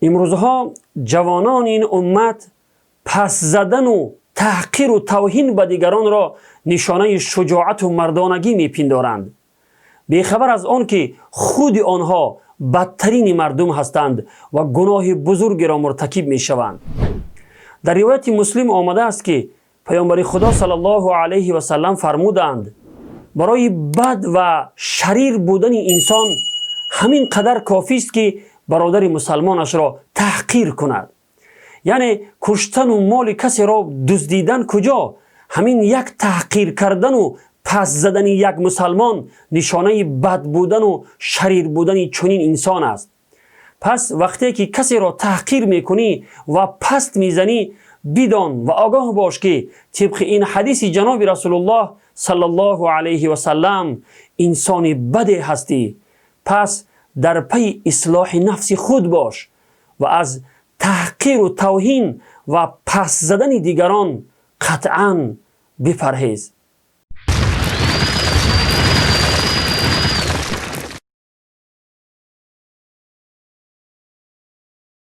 Имрӯзҳо ҷавонони ин уммат пас задану таҳқиру тавҳин ба дигаронро нишонаи шуҷоату мардонагӣ мепиндоранд, бехабар аз он ки худи онҳо бадтарини мардум ҳастанд ва гуноҳи бузургеро муртакиб мешаванд. Дар ривояти Муслим омадааст, ки Паёмбари Худо саллаллоҳу алайҳи васаллам фармуданд: барои бад ва шарир будани инсон ҳамин қадар кофист, ки бародари мусалмонашро таҳқир кунад. Яъне куштану моли касеро дуздидан куҷо, ҳамин як таҳқир кардану пас задани як мусалмон нишонаи бад будану шарир будани чунин инсон аст. Пас вақте ки касеро таҳқир мекунӣ ва паст мезанӣ, бидон ва огоҳ бош, ки тибқи ин ҳадиси ҷаноби Расулуллоҳ саллаллоҳу алайҳи васаллам инсони баде ҳастӣ. Пас дар пайи ислоҳи нафси худ бош ва аз таҳқиру тавҳин ва пас задани дигарон қатъан бипарҳез.